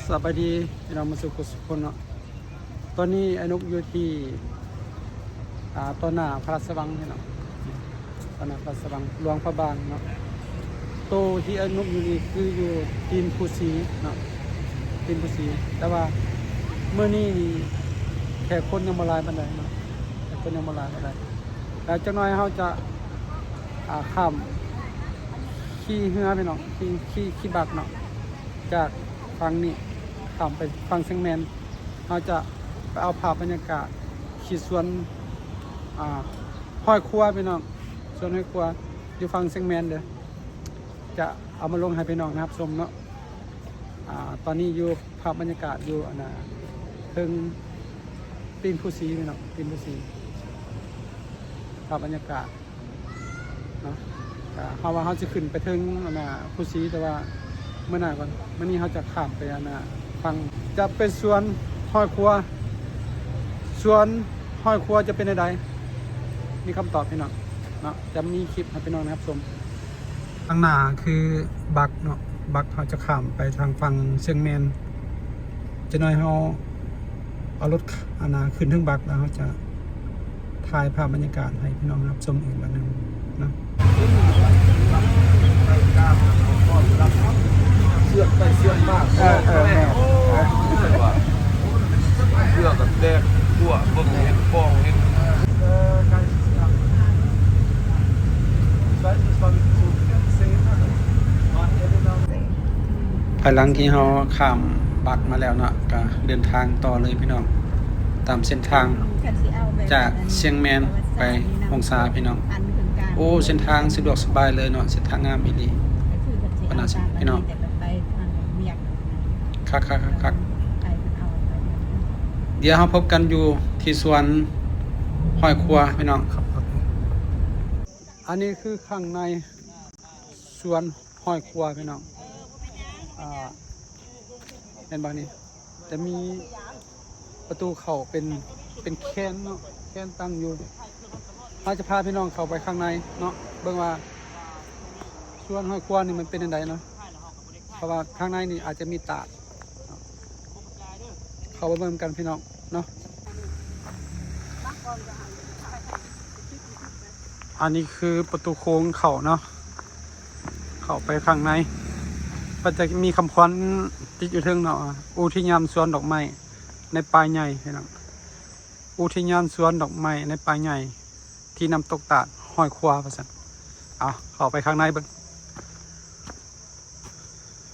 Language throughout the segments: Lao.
ສະບາຍດີພີ່ນ້ອງ ໝົດສູ່ຜູ້ສູ່ຄົນເນາະ. ຕອນນີ້ອ້າຍນົກຢູ່ທີ່ ອ່າ ຕໍ່ໜ້າພະລາຊະວັງພີ່ນ້ອງ, ຕໍ່ໜ້າພະລາຊະວັງ ຫຼວງພະບາງເນາະ. ໂຕທີ່ອ້າຍນົກຢູ່ນີ້ຄືຢູ່ຕີນພູສີເນາະ, ຕີນພູສີ. ແຕ່ວ່າມື້ນີ້ນີ້ແຂກຄົນຍັງບໍ່ຫຼາຍປານໃດເນາະ, ແຂກຄົນຍັງບໍ່ຫຼາຍປານໃດ. ແລ້ວຈັກໜ້ອຍເຮົາຈະ ອ່າ ຂ້າມ ຂີ່ເຮືອພີ່ນ້ອງ, ຂີ່ ຂີ່ ຂີ່ບັກເນາະ ຈາກຝັ່ງນີ້ຂ້າມໄປຝັ່ງຊຽງແມນ. ເຮົາຈະໄປເອົາພາບບັນຍາກາດທີ່ສວນ ອ່າ ຫ້ອຍຄົວພີ່ນ້ອງ, ສວນຫ້ອຍຄົວຢູ່ຝັ່ງຊຽງແມນເດີ, ຈະເອົາມາລົງໃຫ້ພີ່ນ້ອງໄດ້ຮັບຊົມເນາະ. ອ່າ ຕອນນີ້ຢູ່ ພາບບັນຍາກາດຢູ່ອັນນ່າ ເທິງຕີນພູສີພີ່ນ້ອງ, ຕີນພູສີ ພາບບັນຍາກາດເນາະ. ກະເຮົາວ່າເຮົາຊິຂຶ້ນໄປເທິງອັນນ່າພູສີ ແຕ່ວ່າມື້ໜ້າກ່ອນ, ມື້ນີ້ເຮົາຈະຂ້າມໄປອັນນ່າຝັ່ງ ຈະໄປສວນຫ້ອຍຄົວ. ສວນຫ້ອຍຄົວຈະເປັນແນວໃດ ມີຄຳຕອບພີ່ນ້ອງເນາະ, ຈະມີຄລິບໃຫ້ພີ່ນ້ອງໄດ້ຮັບຊົມ. ຂ້າງໜ້າຄືບັກເນາະ, ບັກເຮົາຈະຂ້າມໄປທາງຝັ່ງຊຽງແມນ. ຈັກໜ້ອຍເຮົາເອົາລົດ ອັນນ່າ ຂຶ້ນເທິງບັກ ແລ້ວເຮົາຈະຖ່າຍພາບບັນຍາກາດໃຫ້ພີ່ນ້ອງຮັບຊົມອີກບາດໜຶ່ງເນາະ. ເຊືອກໄປເຊືອກມາ ເອີ ເອີ ແມ່ນ ເຊືອກກັນແຕກ ພວກເບິ່ງເຫັນ ເອີ ພາຍຫຼັງທີ່ເຮົາຂ້າມບັກມາແລ້ວເນາະ ກະເດີນທາງຕໍ່ເລີຍພີ່ນ້ອງ, ຕາມເສັ້ນທາງຈາກຊຽງແມນໄປຫົງສາພີ່ນ້ອງ. ໂອ້ ເສັ້ນທາງສະດວກສະບາຍເລີຍເນາະ, ເສັ້ນທາງງາມອີ່ຫຼີ. ຄັກໆໆໆ. ດຽວເຮົາພົບກັນຢູ່ທີ່ສວນຫ້ອຍຄົວພີ່ນ້ອງ. ອັນນີ້ຄືຂ້າງໃນສວນຫ້ອຍຄົວພີ່ນ້ອງ. ອ່າ ເຫັນບໍ່ນີ້ ຈະມີປະຕູເຂົ້າເປັນ ເປັນແຄນເນາະ, ແຄນຕັ້ງຢູ່. ເຮົາຈະພາພີ່ນ້ອງເຂົ້າໄປຂ້າງໃນເນາະ, ເບິ່ງວ່າສວນຫ້ອຍຄົວນີ້ມັນເປັນຈັ່ງໃດເນາະ, ເພາະວ່າຂ້າງໃນນີ້ອາດຈະມີຕາດເນາະ. ເຂົ້າໄປເບິ່ງນຳກັນພີ່ນ້ອງເນາະ. ອັນນີ້ຄືປະຕູໂຄ້ງເຂົ້າເນາະ, ເຂົ້າໄປຂ້າງໃນ ເພິ່ນຈະມີຄຳຂວັນຕິດຢູ່ເທິງເນາະ, ອຸທິຍານສວນດອກໄມ້ໃນປ່າໃຫຍ່ພີ່ນ້ອງ, ອຸທິຍານສວນດອກໄມ້ໃນປ່າໃຫຍ່ ທີ່ນ້ຳຕົກຕາດຫ້ອຍຄົວວ່າຊັ້ນ. ເອົາ ເຂົ້າໄປຂ້າງໃນເບິ່ງ.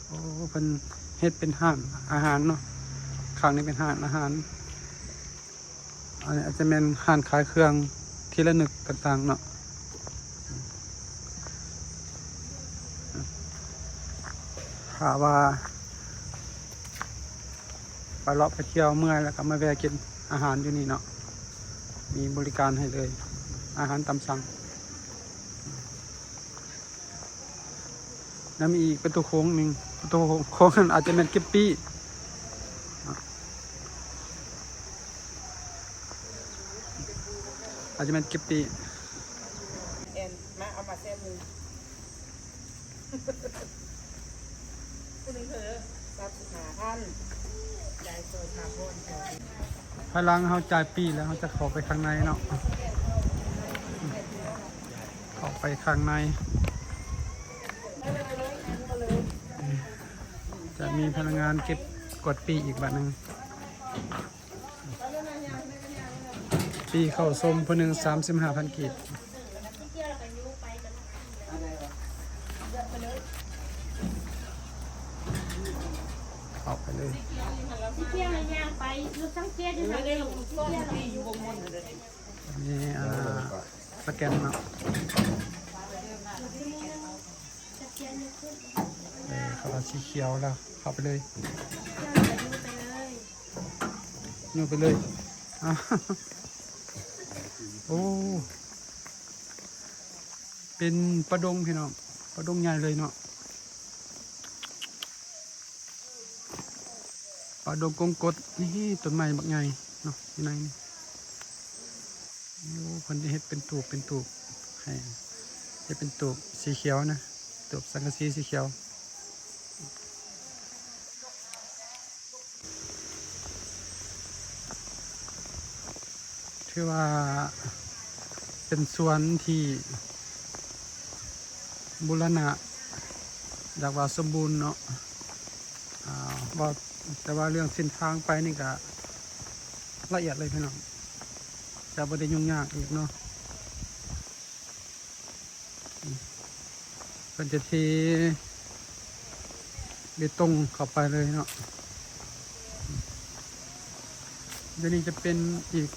ໂອ້ ເພິ່ນເຮັດເປັນຮ້ານອາຫານເນາະ, ຂ້າງນີ້ເປັນຮ້ານອາຫານ. ອັນນີ້ອາດຈະແມ່ນຮ້ານຂາຍເຄື່ອງທີ່ລະນຶກຕ່າງໆເນາະ. ຖ້າວ່າໄປເລາະໄປທ່ຽວເມື່ອຍແລ້ວກໍມາແວ່ກິນອາຫານຢູ່ນີ້ເນາະ, ມີບໍລິການໃຫ້ເລີຍ ອາຫານຕາມສັ່ງ. ແລ້ວມີອີກປະຕູໂຄ້ງໜຶ່ງ, ປະຕູໂຄ້ງນັ້ນອາດຈະແມ່ນເກັບປີ້ເນາະ, ອາດຈະແມ່ນເກັບປີ້. ແອນ ມາ ເອົາມາແຊບມື ຜູ້ໜຶ່ງເດີ ສາມສິບຫ້າພັນ ຈ່າຍສອດ ສາມພັນ. ພາຍຫຼັງເຮົາຈ່າຍປີ້ແລ້ວ ເຮົາຈະເຂົ້າໄປຂ້າງໃນເນາະ. ເຂົ້າໄປຂ້າງໃນ ຈະມີພະນັກງານເກັບກວດປີ້ອີກບາດໜຶ່ງ. ປີ້ເຂົ້າຊົມຜູ້ໜຶ່ງສາມສິບຫ້າພັນກີບ. ເຂົ້າໄປເລີຍ. ນີ້ ອ່າ ສະແກນເນາະ. ເອີ ເຂົາວ່າສີຂຽວແລ້ວ ເຂົ້າໄປເລີຍ. ຍູ້ໄປເລີຍ. ໂອ້ ເປັນປ່າດົງພີ່ນ້ອງ, ປ່າດົງໃຫຍ່ເລີຍເນາະ. ປ່າດົງກົງກົດ. ນີ້ ຕົ້ນໄມ້ບັກໃຫຍ່ເນາະ ຢູ່ໃນນີ້. ໂອ້ ເພິ່ນຈະເຮັດເປັນຕູບ ເປັນຕູບໃຫ້, ເຮັດເປັນຕູບສີຂຽວນະ, ຕູບສັງກະສີສີຂຽວ. ຖືວ່າເປັນສວນທີ່ບູລະນະ ແບບວ່າສົມບູນເນາະ. ອ່າ ເວົ້າແຕ່ວ່າເລື່ອງເສັ້ນທາງໄປນີ້ກະລະອຽດເລີຍພີ່ນ້ອງ, ຈະບໍ່ໄດ້ຫຍຸ້ງຍາກອີກເນາະ. ເພິ່ນຈະເທເບຕົງເຂົ້າໄປເລີຍເນາະ. ດຽວນີ້ຈະເປັນອີກ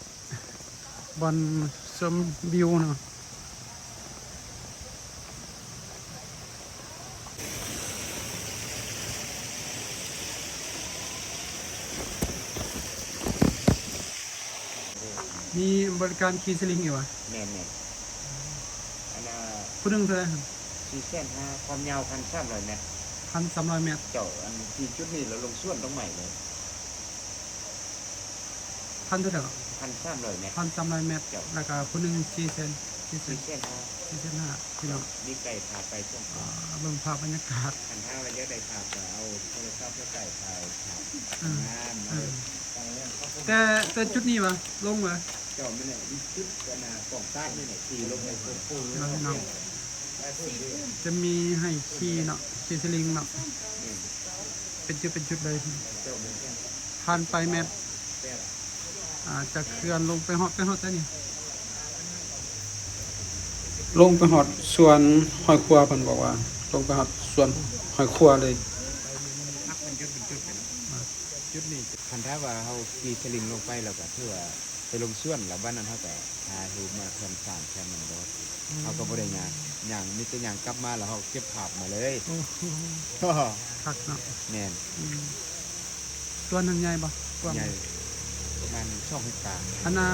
ບ່ອນຊົມວິວເນາະ. ມີບໍລິການຂີ່ສະລິງອີກຫວາ? ແມ່ນໆ ອັນນ່າ ຜູ້ໜຶ່ງເທົ່າໃດ? ສີ່ແສນຫ້າ ຄວາມຍາວ ໜຶ່ງພັນສາມຮ້ອຍແມັດ. ໜຶ່ງພັນສາມຮ້ອຍແມັດ. ເຈົ້າ ອັນທີ່ຈຸດນີ້ລະລົງສວນດອກໄມ້ເລີຍ. ພັນເທົ່າໃດເກາະ? ໜຶ່ງພັນສາມຮ້ອຍແມັດ. ໜຶ່ງພັນສາມຮ້ອຍແມັດ. ເຈົ້າ ແລ້ວກະຜູ້ໜຶ່ງສີ່ແສນ ສີ່ແສນ ສີ່ແສນຫ້າ ສີ່ແສນຫ້າ ພີ່ນ້ອງ. ມີໄກພາໄປຊ່ວງ ອ່າ ເບິ່ງພາບບັນຍາກາດ. ຄັນຖ້າວ່າຢາກໄດ້ພາບກະເອົາໂທລະສັບໄປໄກຖ່າຍພາບ ອືມ ງາມ ເອີ ເນາະ. ແຕ່ ແຕ່ຈຸດນີ້ຫວາ? ລົງຫວາ? ເຈົ້າ ແມ່ນແຫຼະ ຈຸດອັນນ່າກອງກາດນີ້ແຫຼະ ຂີ່ລົງໄປພຸ້ນ. ພີ່ນ້ອງ ຈະມີໃຫ້ຂີ່ເນາະ ຂີ່ສະລິງເນາະ. ແມ່ນ ເປັນຈຸດເປັນຈຸດເລີຍ. ເຈົ້າ ແມ່ນ ພັນປາຍແມັດ. ອ່າ ຈາກເຂື່ອນລົງໄປຮອດ ໄປຮອດໃສນີ້? ລົງໄປຮອດສວນຫ້ອຍຄົວ ເພິ່ນບອກວ່າລົງໄປຮອດສວນຫ້ອຍຄົວເລີຍ. ຈຸດນີ້ ຄັນຖ້າວ່າເຮົາຂີ່ສະລິງລົງໄປແລ້ວກະຖືວ່າໄປລົງສວນ ແລ້ວບາດນັ້ນເຮົາກະຖ່າຍຮູບມາແຄມສາມແຄມນັ້ນໂລດ. ເຮົາກະບໍ່ໄດ້ຍ່າງ ຍ່າງ ມີແຕ່ຍ່າງກັບມາ ແລ້ວເຮົາເກັບພາບມາເລີຍ. ໂອ້ໂຫ ຄັກເນາະ. ແມ່ນ ອືມ ສວນນັ້ນໃຫຍ່ບໍ່? ກວ້າງ ໃຫຍ່ ປະມານສອງເຮັກຕາ. ອັນນ່າ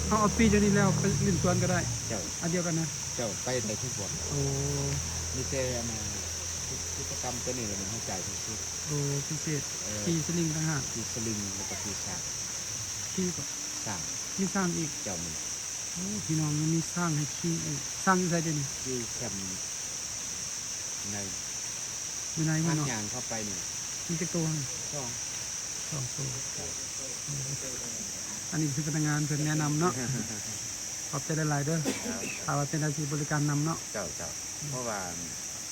ເຮົາເອົາປີ້ຈາກນີ້ແລ້ວໄປຫຼິ້ນສວນກະໄດ້. ເຈົ້າ ອັນດຽວກັນນະ. ເຈົ້າ ໄປໄດ້ທຸກບ່ອນ. ໂອ້ ມີແຕ່ອັນນ່າ ກິດຈະກຳໂຕນີ້ລະແມ່ນເຮົາຈ່າຍພິເສດ. ໂອ້ ພິເສດ. ເອີ ຂີ່ສະລິງຕ່າງຫາກ. ຂີ່ສະລິງ ແລ້ວກະຂີ່ຊ້າງ. ຂີ່ກະ ຊ້າງ ມີຊ້າງອີກ. ເຈົ້າ ມີ. ໂອ້ ພີ່ນ້ອງ ຍັງມີຊ້າງໃຫ້ຂີ່ອີກ. ຊ້າງຢູ່ໃສດຽວນີ້? ຢູ່ແຄມໃນ ຢູ່ໃນພຸ້ນເນາະ. ທາງຍ່າງເຂົ້າໄປນີ້ ມີຈັກໂຕຫັ້ນ? ສອງ ສອງໂຕ. ເຈົ້າ ໂອ້ ອັນນີ້ຄືພະນັກງານເພິ່ນແນະນຳເນາະ. ຂອບໃຈຫຼາຍໆເດີ. ເຈົ້າ ຖ້າວ່າເປັນອາຊີບບໍລິການນຳເນາະ. ເຈົ້າ ເຈົ້າ ເພາະວ່າ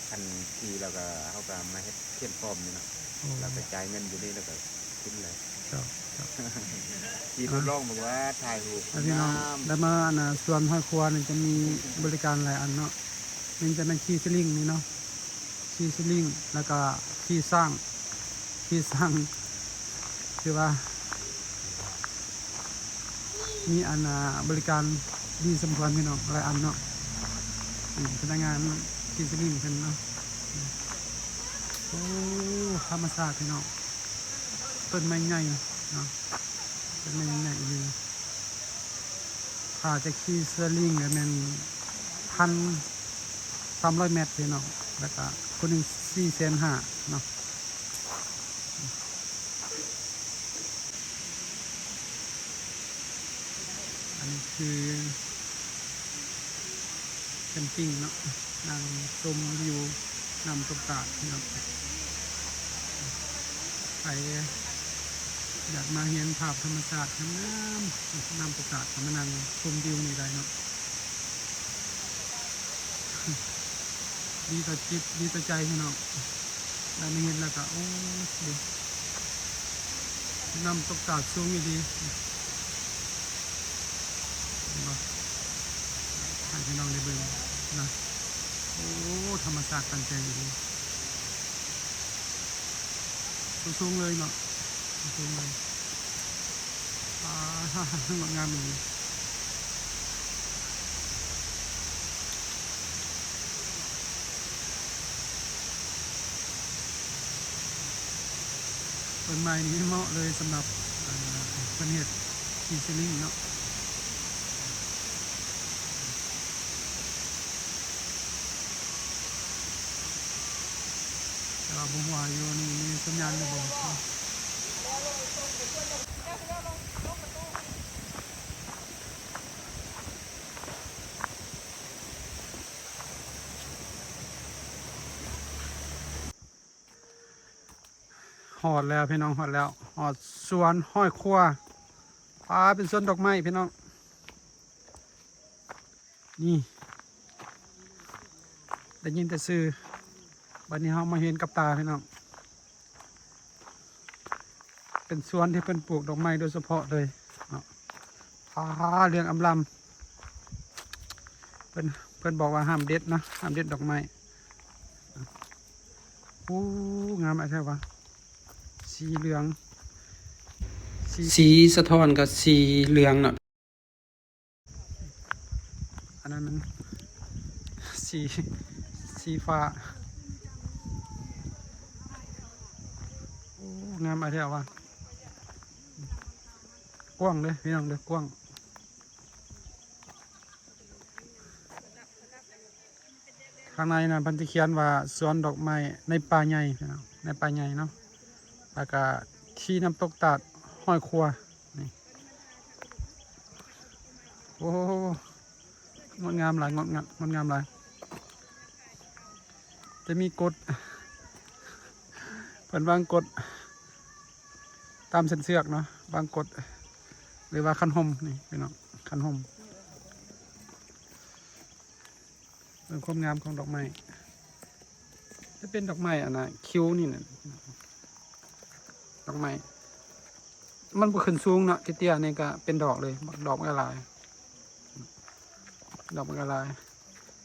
ຄັນຂີ່ແລ້ວກະ ເຮົາກະມາເຮັດ ຂຽນຟອມນີ້ເນາະ. ໂອ້ ແລ້ວໄປຈ່າຍເງິນຢູ່ນີ້ ແລ້ວກະຂຶ້ນເລີຍ. ເຈົ້າ ເຈົ້າ ຂີ່ທົດລອງເບິ່ງວ່າຖ່າຍຮູບ ແລ້ວພີ່ນ້ອງ ງາມ. ແລ້ວມາອັນນ່າ ສວນຫ້ອຍຄົວນີ້ຈະມີບໍລິການຫຼາຍອັນເນາະ. ໜຶ່ງຈະແມ່ນຂີ່ສະລິງນີ້ເນາະ ຂີ່ສະລິງ ແລ້ວກະຂີ່ຊ້າງ ຂີ່ຊ້າງ ຄືວ່າ ມີອັນນ່າ ບໍລິການດີສົມຄວນພີ່ນ້ອງ ຫຼາຍອັນເນາະ. ອືມ ພະນັກງານທີ່ສະໜິມເພິ່ນເນາະ. ໂອ້ ທຳມະຊາດພີ່ນ້ອງ ຕົ້ນໄມ້ໃຫຍ່ເນາະ ຕົ້ນໄມ້ໃຫຍ່ອີ່ຫຼີ. ຖ້າຈະຂີ່ສະລິງກະແມ່ນ ໜຶ່ງພັນສາມຮ້ອຍແມັດພີ່ນ້ອງ ແລ້ວກະຄົນໜຶ່ງສີ່ແສນຫ້າເນາະ. ອັນນີ້ຄືແຄມປິງເນາະ ນັ່ງຊົມວິວນ້ຳຕົກຕາດເນາະ. ໃຜຢາກມາເຫັນພາບທຳມະຊາດງາມໆ ນ້ຳຕົກຕາດ ກະມານັ່ງຊົມວິວນີ້ໄດ້ເນາະ. ດີຕໍ່ຈິດ ດີຕໍ່ໃຈພີ່ນ້ອງ ໄດ້ມາເຫັນແລ້ວກະ ໂອ້ ດີ ນ້ຳຕົກຕາດສູງອີ່ຫຼີ ເຫັນບໍ່ ໃຫ້ພີ່ນ້ອງໄດ້ເບິ່ງນະ. ໂອ້ ທຳມະຊາດປັນແຈງອີ່ຫຼີ ສູງໆເລີຍເນາະ ສູງໆເລີຍ. ອ່າ ງດງາມອີ່ຫຼີ ຕົ້ນໄມ້ນີ້ເໝາະເລີຍສຳລັບ ອ່າ ເພິ່ນເຮັດທີ່ສະລິງເນາະ. ແຕ່ວ່າບໍ່ຮູ້ວ່າຢູ່ນີ້ມີສັນຍານຫຼືບໍ່. ຮອດແລ້ວພີ່ນ້ອງ ຮອດແລ້ວ ຮອດສວນຮ້ອຍຄົວ. ປາ ເປັນສວນດອກໄມ້ພີ່ນ້ອງ. ນີ້ ໄດ້ຍິນແຕ່ຊື່ ບັດນີ້ເຮົາມາເຫັນກັບຕາພີ່ນ້ອງ. ເປັນສວນທີ່ເພິ່ນປູກດອກໄມ້ໂດຍສະເພາະເລີຍເນາະ. ອາ ເຫຼືອງອຳລຳ ເພິ່ນ ເພິ່ນບອກວ່າຫ້າມເດັດນະ ຫ້າມເດັດດອກໄມ້. ໂອ້ ງາມຫຼາຍແທ້ວະ ສີເຫຼືອງ ສີ ສີສະທ້ອນກັບສີເຫຼືອງເນາະ. ອັນນັ້ນມັນສີ ສີຟ້າ. ໂອ້ ງາມຫຼາຍແທ້ວະ ກວ້າງເດ້ພີ່ນ້ອງເດີ ກວ້າງ. ຂ້າງໃນນັ້ນເພິ່ນຈະຂຽນວ່າ ສວນດອກໄມ້ໃນປ່າໃຫຍ່ພີ່ນ້ອງ ໃນປ່າໃຫຍ່ເນາະ. ແລ້ວກະທີ່ນ້ຳຕົກຕາດຮ້ອຍຄົວນີ້. ໂອ້ ງົດງາມຫຼາຍ ງົດງາມ ງົດງາມຫຼາຍ. ຈະມີກົດ ເພິ່ນວາງກົດຕາມເສັ້ນເຊືອກເນາະ ວາງກົດ ຫຼືວ່າຄັນຮົ່ມນີ້ພີ່ນ້ອງ ຄັນຮົ່ມ. ເບິ່ງຄວາມງາມຂອງດອກໄມ້ ຈະເປັນດອກໄມ້ອັນນ່າ ຄິວນີ້ນະ ດອກໄມ້ ມັນບໍ່ຂຶ້ນສູງເນາະ ເຕ້ຍໆນີ້ກະເປັນດອກເລີຍ ດອກມັນກະຫຼາຍ ດອກມັນກະຫຼາຍ.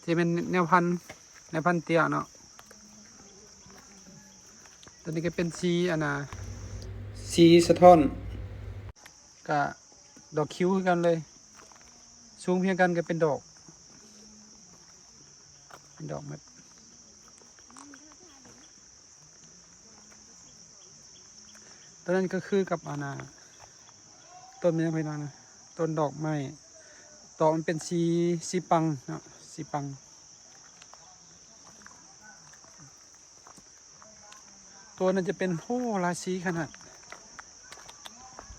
ຈະເປັນແນວພັນ ແນວພັນເຕ້ຍເນາະ. ຕົວນີ້ກະເປັນສີອັນນ່າ ສີສະທ້ອນ ກະ ດອກຄິວຄືກັນເລີຍ ສູງພຽງກັນກະເປັນດອກ ເປັນດອກໝົດ. ຕົວນັ້ນກະຄືກັບອັນນ່າ ຕົ້ນແມ່ນຫຍັງພີ່ນ້ອງນະ ຕົ້ນດອກໄມ້ ດອກມັນເປັນສີ ສີປັງເນາະ ສີປັງ. ຕົວນັ້ນຈະເປັນ ໂອ້ ຫຼາຍສີຂະໜາດ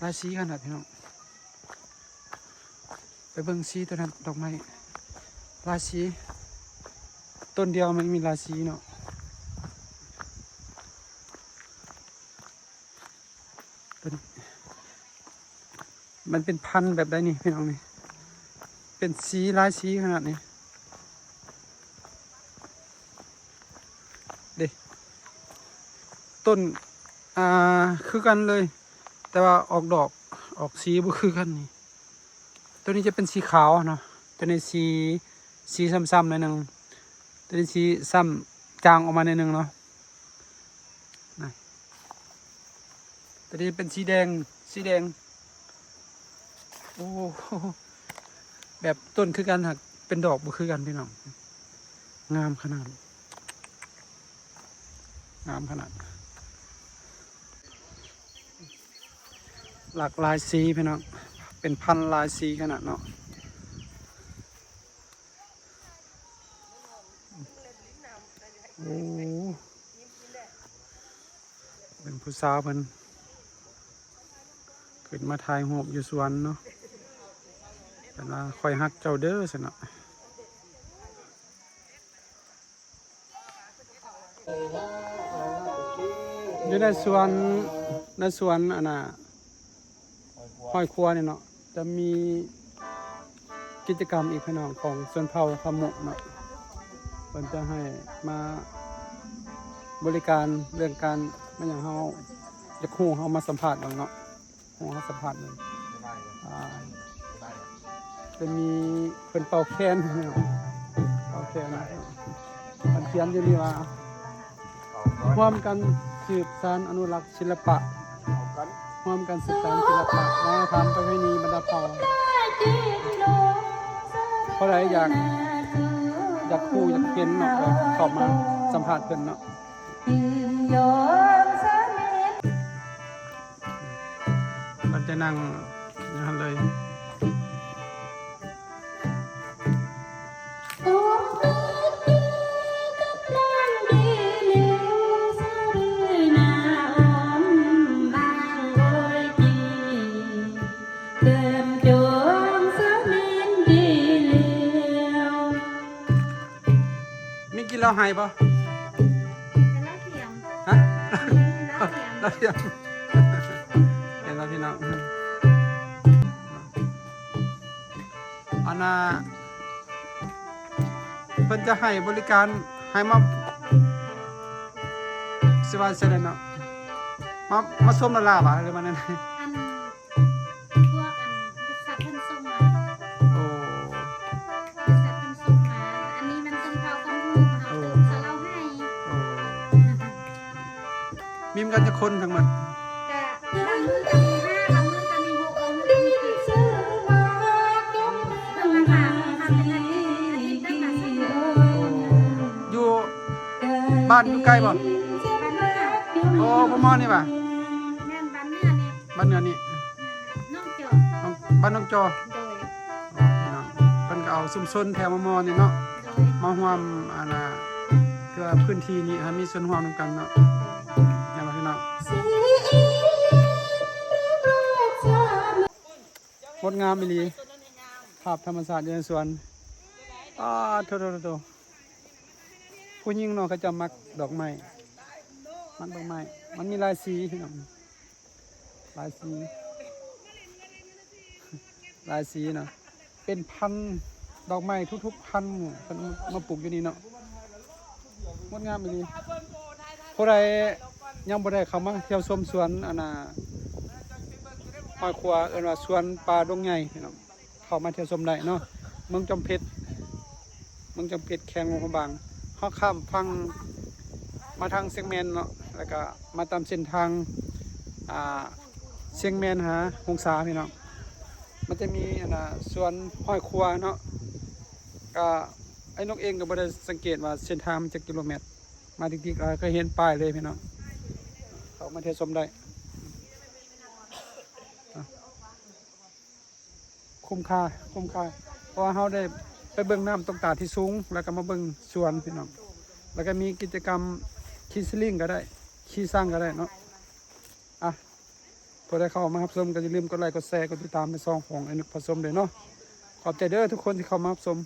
ຫຼາຍສີຂະໜາດພີ່ນ້ອງ. ໄປເບິ່ງສີຕົວນັ້ນ ດອກໄມ້ຫຼາຍສີ ຕົ້ນດຽວມັນມີຫຼາຍສີເນາະ. ຕົວນີ້ ມັນເປັນພັນແບບໃດນີ້ພີ່ນ້ອງນີ້ ເປັນສີຫຼາຍສີຂະໜາດນີ້ເດ້. ຕົ້ນ ອ່າ ຄືກັນເລີຍ ແຕ່ວ່າອອກດອກ ອອກສີບໍ່ຄືກັນນີ້. ຕົວນີ້ຈະເປັນສີຂາວເນາະ ຕົວນີ້ສີ ສີຊ້ຳໆໜ້ອຍໜຶ່ງ ຕົວນີ້ສີຊ້ຳຈາງອອກມາໜ້ອຍໜຶ່ງເນາະ. ນະ ຕົວນີ້ເປັນສີແດງ ສີແດງ. ໂອ້ ແບບຕົ້ນຄືກັນ ຫາກເປັນດອກບໍ່ຄືກັນພີ່ນ້ອງ. ງາມຂະໜາດ ງາມຂະໜາດ ຫຼາກຫຼາຍສີພີ່ນ້ອງ ເປັນພັນຫຼາຍສີຂະໜາດເນາະ. ໂອ້ ເປັນຜູ້ສາວເພິ່ນຂຶ້ນມາຖ່າຍຮູບຢູ່ສວນເນາະ ເພິ່ນວ່າ ຂ້ອຍຮັກເຈົ້າເດີ ຊັ້ນເນາະ. ຢູ່ໃນສວນ ໃນສວນອັນນ່າ ຮ້ອຍຄົວນີ້ເນາະ ຈະມີກິດຈະກຳອີກພີ່ນ້ອງ ຂອງຊົນເຜົ່າຂະມຸເນາະ ເພິ່ນຈະໃຫ້ມາບໍລິການເລື່ອງການ ແມ່ນຫຍັງ ເຮົາຢາກຮູ້ ເຮົາມາສຳພາດເບິ່ງເນາະ. ໂອ້ ເຮົາສຳພາດເບິ່ງ ອ່າ ຈະມີເພິ່ນເປົ່າແຄນ ເປົ່າແຄນ ເພິ່ນຂຽນຢູ່ນີ້ວ່າ ຮ່ວມກັນສືບສານອະນຸລັກສິລະປະ ຮ່ວມກັນສືບສານສິລະປະ ວັດທະນະທຳ ປະເພນີບັນດາເຜົ່າ. ຜູ້ໃດຢາກ ຢາກຮູ້ ຢາກເຫັນເນາະ ກໍເຂົ້າມາສຳພາດເພິ່ນເນາະ. ມັນຈະນັ່ງຢູ່ຫັ້ນເລີຍ. ມີກິນເຫຼົ້າໄຮບໍ່? ເຫຼົ້າທຽມ ເຫຼົ້າທຽມ ເຫັນບໍ່ພີ່ນ້ອງ? ອັນນ່າ ເພິ່ນຈະໃຫ້ບໍລິການ ໃຫ້ມາ ຊິວ່າຈັ່ງໃດເນາະ ມາ ມາຊົມລະລາວະ ຫຼືວ່າແນວໃດ? ອັນ ພວກອັນ ບໍລິສັດເພິ່ນສົ່ງມາ ໂອ້ ບໍລິສັດເພິ່ນສົ່ງມາ ອັນນີ້ມັນເປັນຂ່າວຄວາມຮູ້ ເຮົາ ໂອ້ ຕື່ມໃສ່ລາວໃຫ້ ໂອ້ ມີນຳກັນຈັກຄົນທັງໝົດ? ກະບາງມື້ກະມີຫ້າ ບາງມື້ກະມີຫົກ ບາງມື້ກະມີເຈັດ ເພິ່ນມາຫາ ຫາເປັນອາທິດ ອາທິດໜຶ່ງຫາສອງເທື່ອ ໂອ້ ຢູ່ບ້ານຢູ່ໃກ້ບໍ່? ບ້ານເໜືອ ໂອ້ ພະມໍນີ້ຫວາ? ແມ່ນ ບ້ານເໜືອນີ້ ບ້ານເໜືອນີ້ ໜອງຈອ ໜອງ ບ້ານໜອງຈອ ໂດຍ ພີ່ນ້ອງ ເພິ່ນກໍເອົາຊຸມຊົນແຖວມະມໍນີ້ເນາະ ໂດຍ ມາຮ່ວມ ອັນນ່າ ເພື່ອພື້ນທີ່ນີ້ໃຫ້ມີສ່ວນຮ່ວມນຳກັນເນາະ ແມ່ນບໍ່ພີ່ນ້ອງ? ງົດງາມອີ່ຫຼີ ພາບທຳມະຊາດຢູ່ໃນສວນ ປາດໂທ້ໆ ຜູ້ຍິງເນາະ ເຂົາເຈົ້າມັກດອກໄມ້ ມັກດອກໄມ້ ມັນມີຫຼາຍສີພີ່ນ້ອງ ຫຼາຍສີ ຫຼາຍສີເນາະ ເປັນພັນດອກໄມ້ທຸກໆພັນ ເພິ່ນມາ ມາປູກຢູ່ນີ້ເນາະ ງົດງາມອີ່ຫຼີ ຜູ້ໃດຍັງບໍ່ໄດ້ເຂົ້າມາທ່ຽວຊົມສວນ ອັນນ່າ ຫ້ອຍຂົວ ເອີ້ນວ່າສວນປ່າດົງໃຫຍ່ພີ່ນ້ອງ ເຂົ້າມາທ່ຽວຊົມໄດ້ເນາະ ເມືອງຈອມເພັດ ເມືອງຈອມເພັດ ແຂວງຫຼວງພະບາງ ເຮົາຂ້າມຝັ່ງມາທາງຊຽງແມນເນາະ ແລ້ວກະມາຕາມເສັ້ນທາງ ອ່າ ຊຽງແມນຫາຫົງສາພີ່ນ້ອງ ມັນຈະມີ ອັນນ່າ ສວນຫ້ອຍຂົວເນາະ ກະ ອ້າຍນົກເອງກໍບໍ່ໄດ້ສັງເກດວ່າເສັ້ນທາງມັນຈັກກິໂລແມັດ ມາຕິກໆ ກໍເຄີຍເຫັນປ້າຍເລີຍພີ່ນ້ອງ ເຂົ້າມາທ່ຽວຊົມໄດ້ ຄຸ້ມຄ່າ ຄຸ້ມຄ່າ ເພາະວ່າເຮົາໄດ້ໄປເບິ່ງນ້ຳຕົກຕາດທີ່ສູງ ແລ້ວກໍມາເບິ່ງສວນພີ່ນ້ອງ ແລ້ວກໍມີກິດຈະກຳຂີ່ສະລິງກໍໄດ້ ຂີ່ຊ້າງກໍໄດ້ເນາະ ອ່ະ ຜູ້ໃດເຂົ້າມາຮັບຊົມກໍຢ່າລືມກົດໄລ ກົດແຊ ກົດຕິດຕາມໃນຊ່ອງຂອງອ້າຍນົກພາຊົມເດີເນາະ ຂອບໃຈເດີທຸກຄົນທີ່ເຂົ້າມາຮັບຊົມ